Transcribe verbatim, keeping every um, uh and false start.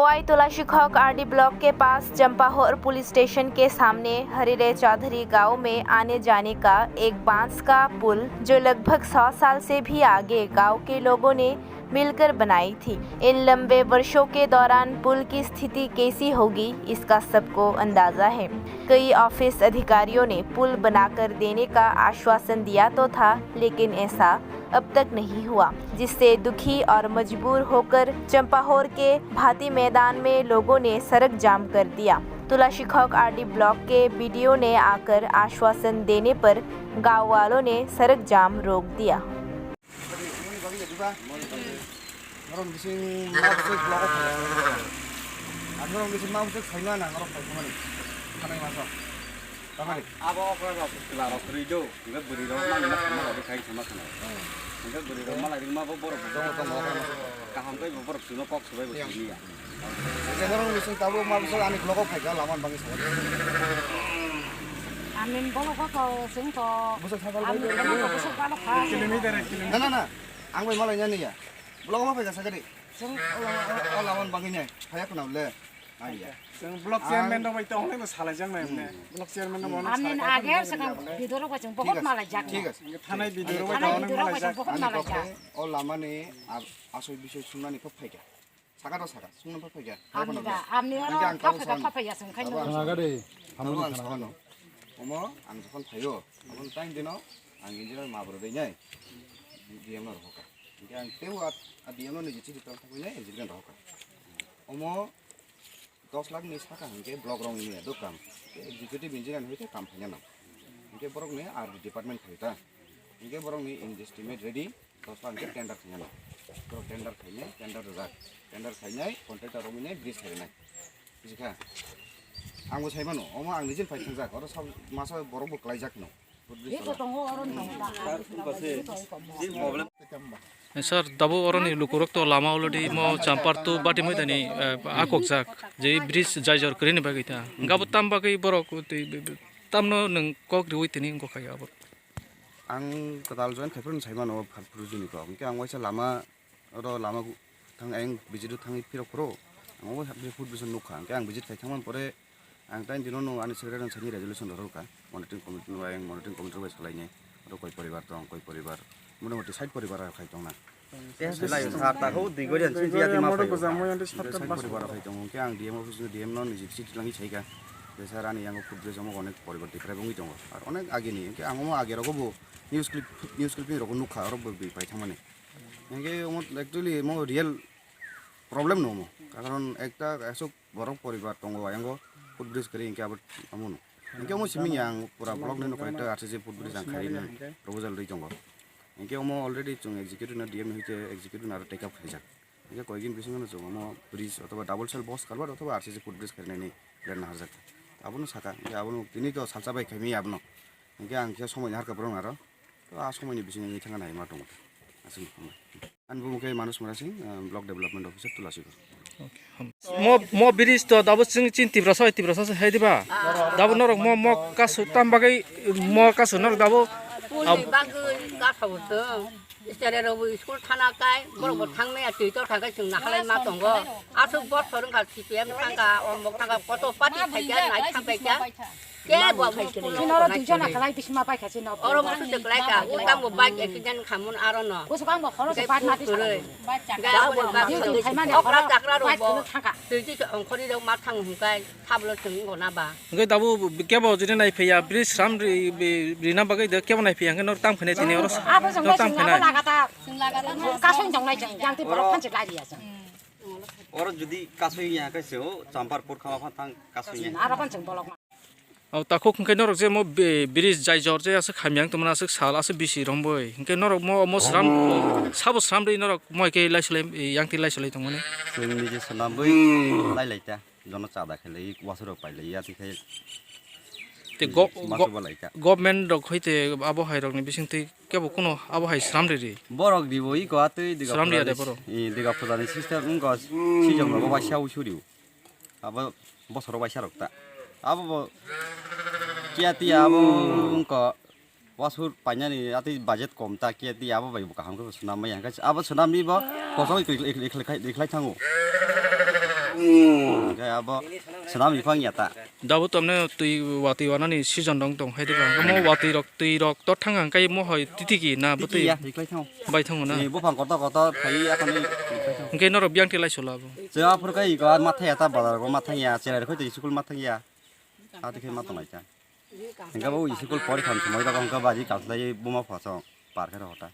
सवाई तुलाशिखोक RD block के पास चंपाहोर पुलिस स्टेशन के सामने हरिरे चौधरी गांव में आने जाने का एक बांस का पुल, जो लगभग सौ साल से भी आगे गांव के लोगों ने मिलकर बनाई थी। इन लंबे वर्षों के दौरान पुल की स्थिति कैसी होगी, इसका सबको अंदाजा है। कई ऑफिस अधिकारियों ने पुल बनाकर देने का आश्वासन दिया तो था, लेकिन ऐसा अब तक नहीं हुआ, जिससे दुखी और मजबूर होकर चंपाहोर के भाती मैदान में लोगों ने सड़क जाम कर दिया। तुलाशिखोक आरडी ब्लॉक के बीडीओ ने आकर आश्वासन देने पर गांव वालों ने सड़क जाम रोक दिया। Norok bising ma bwswk blogo phaikha. Ang norok bising ma bwswk phaino, ang norok phaikha mani. Thanai masa. Tamani. Abo okra rok, chwla rok kwrwi do. Hwnkhe bwrwi rok mani ma sama rok khai sama khana. Hwnkhe bwrwi rok malai rwma bo borok. Tongo, tongo, okra masa. Kaham khe bo borok chwngno kok swbai bo siniya. Hwnkhe norok bising tabuk ma bwswk ani blogo phaikha, lama ni bagwi sawi. Amin blogo to chwng to. Bwswk sakal bai. Amin blogo to bwswk balo kha. Na, na, na. Ang bai malai nani ya. Blogo ma phaikha sakari. Chwng o lama, o, o lama bagwi nai. Phaya khuna le. Ai ya. Chwng block chairman rok bai tong nai bo salai jak nai ne. Block chairman rok. Amni age sakang video rok bai chwng bohot malai jak. Thik ase. Thanai video rok bai tong nai malai jak. O lama ni asoi bisoi sungnani kok phaikha. Saka to saka, sungna phaikha. Amni da, amni oro kok phaikha, kok phaikha chwng khai no. Khana gade. Abo ang sakano. Omo ang jokhon phaio. Abo time dino ang engineer ma bro dei nai. D M no rohoka. Hingke ang tebo a, a D M no niji chiri tong thangwi nai engineer rohoka. Omo dos lakh ni saka hingke block rong ni do kam. Executive engineer hoite kam khaina no. Hingke borok ni R D department khai ta. Hingke borok ni estimate ready, dos lakh hingke tender khaina no. Borok tender khainai, tender rwjak. Tender khainai, contractor rok ni bridge khainai. Buji kha? Ang bo sai mano, omo ang nijin phai thangjak, oro sab masa borok bo klaijak no. Sir, dabo oroni lukurok to lama already mo champar tu bati moi tani, eh, akokjak, je bridge jaijor kwrwini bagwi ta. Hingke abo tam bagwi borok twi, tamno nwng kok riwi tini wngkha khayo abo. Ang kwtal join khai phuru sai mano, phat phuru juni kok. Hingke ang waisa lama Oro lama gu-, thang ayang visit o thangwi phirok phuru. Ang obo food bison nukha. Hingke ang visit khai thangmani pore ang tai dino no ani secretary rang sani resolution rw kha. Monitoring committee no ayang monitoring committee bai salai nai. Oro koi poribar tong, koi poribar. Mota moti side poribar khai tong na. Side poribar khai tong. Hingke ang D M office no D M no niji visit langwi sai kha. Je sir ani yang food bison onek poribar tiphrai bongwi tongo. Ar onek age ni. Hingke ang omo age rogo bo news clip, news clipping rogo nukha. Oro bo bai thangmani. Hingke omo actually mo real problem no omo. Karon ekta aswk borok poribar tongo, ayango food bridge kwrwi hingke abo omo no. Hingke omo simi yang pura block ni nokha ekta R C C food bridge ang khaina proposal rwi tongo. Hingke omo already chwng executive na D M ni hwnkhe executive na aro take up khaijak. Hingke koyekdin bisingo no chwng omo bridge othoba double cell box culvert othoba R C C food bridge khainani plan naharjak. Abono saka, hingke abono tini to salsa bai khaimani abono. Hingke ang khe somoi naharkha borok aro. To a somoi ni bisingo wngwi thangna hai ma tongo. Aswk. Ani bumo khe Manoj Murasing, ah, Block Development Officer Tulasiganj. Mo, mo bridge to dabo chini Tiprasa, Tiprasa se hai diba? Dabo norok mo, mo kasu tam bagwi mo kasu norok dabo. Pulni bagwi kasu to. Istere rogo school thana kai, borok bo thang maya twi to thang kai chwng nahalai ma tongo. Aswk bosor wngkha C P M thangkha, omok thangkha, koto party phaikha, nai thang phaikha. Kebo phai kiri. Chini oro duijona kalai bisima pai kha chini oro. Oro musu se kalai ka, o tamo bike accident khamun aro no. Kusu kang bo khoro se bike mati kwrwi. Ga bo bike. Duty khaimani okra khoro chakra ro bike bo. Kuno thangka. Twi ji ongkhori rok ma thang hungkai, thablo chwng go na ba. Hingke dabo kebo jodi nai phiya, bridge sram ri, ri, rina bagwi de kebo nai phiya, hingke nor tam khane tini oro. Abo jong tam khane. Kasong jong nai jang, jang ti borok phanchik lai riya jang. Oro jodi kasong ya kaise o, champar pur khama phan thang kasong ya. Aro phanchik bolok. Aw, takhuk hwnkhe norok je mo bi-, bridge jai jor je aswk hamya wng tongmani, aswk sal, aswk bisi romwi. Hwnkhe norok mo, mo sram, sabo sramri norok mo hai khe laisolai, yang twi laisolai tongmani. Chwng niji swnamwi lai lai ta, jono chada khe lai, wasuk rok pai lai ya, twi khai. Te go-, ma go-, suba lai ta. Government rok hai te abo hai rokni bising twi kebo kuno abo hai sramri ri. Borok ribo iko atwi diga sramri pujani, ade borok. I, diga pujani system wngko, sijong rogo waisa usuri. Abo bosoro waisa rok ta. Abo bo kiya tiya abo wngkha wasur painani atwi budget kom ta kiya tiya abo bai bo kaham khe swnam maya hwnkhe abo swnamwi bo kosong ikhlai thango. Hwnkhe abo swnam iphang ya ta. Dabo tamne twi watwi wanani season dong tong hai diba. Omo watwi rok twi rok to thang hang kai mo hoi titiki na bo twi. Ya, hiklai thang. Bai thango na. Ni buphang kotor kotor phai ya khani hiklai thang. Hwnkhe norok biyang twi lai sola bo. Chwng aphuru kai iko ar ma thang ya ta bazar ko ma thang ya, chelai rok khoi twi school ma thang ya. Ati khai ma tonglai ta. Hwnkhe bo school pori khan somoi rok hwnkhe baji kalslai buma phasong par khe rok ta.